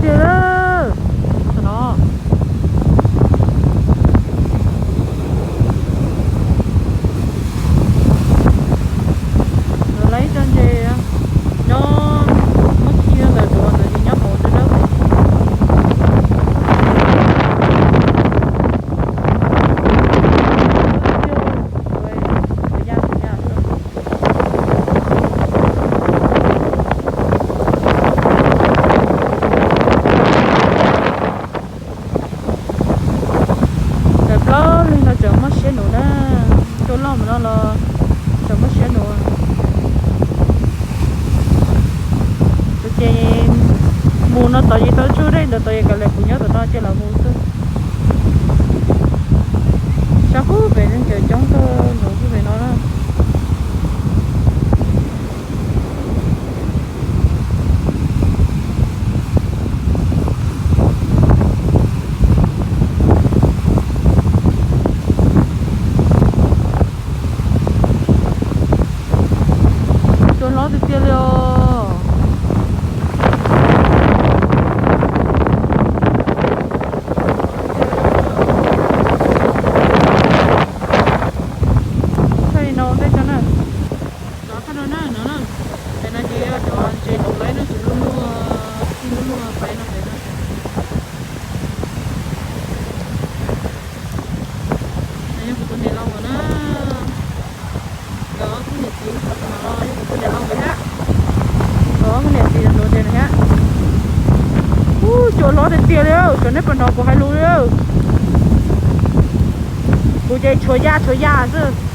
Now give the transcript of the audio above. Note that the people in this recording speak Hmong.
Tiag lawm. Tam no lawv laib cov ntses nyob muab khi ntawm duav ntawd ces nyob hauv ntawd na. Tawm plaub leeg no tseem muaj siab nuv na, cua loj mus no los tseem muaj siab nuv. Tus ces mus no tod ces tau tsuj dej ntawd tod es kav liam kuv nyob tom no cia lawv mus xwb. Sab pub pem neeg coob coob tuaj nuv pub pem no na. Cua hlob tiag tiag li os. Thaij li no ua ntej tso na. Rov qab no na, no na. Pem no ces yog cov ntses nuv laib no ces luaj luaj, txij luaj luaj pais no pem no. No yog kuv tus niam laus na, nkawd ob khub niam txiv, no yog kuv tus niam laus nkawd thiab. Nkawd ob khub niam txiv nuv ntses no thiab. Ub, cua hlob tiag tiag li, xyov nej puas hnov kuv hais lus li. Kuv ces tshuav ya tshuav ya xwb.